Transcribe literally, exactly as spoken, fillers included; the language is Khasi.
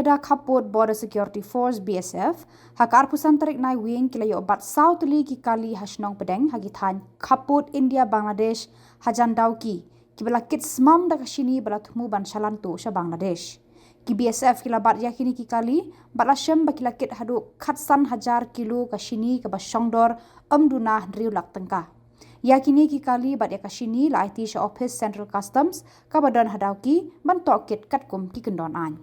Border Security Force, B S F, ha ka arphew san tarik Naiwieng ki la ïoh bat saw tylli ki kali ha shnong pdeng ha ki thaiñ khappud India Bangladesh hajan Dawki, kiba la kit smam da ka shini ba la thmu ban shalan tuh sha Bangladesh. Ki B S F ki la bat ïa kine ki kali bad la shem ba ki la kit haduh khatsan hajar kilo ka shini kaba shongdor ym duna hynriew lak tyngka. Ïa kine ki kali bad ïa ka shini la aiti sha ophis Central Customs kaba don ha Dawki ban tohkit katkum ki kyndon aiñ.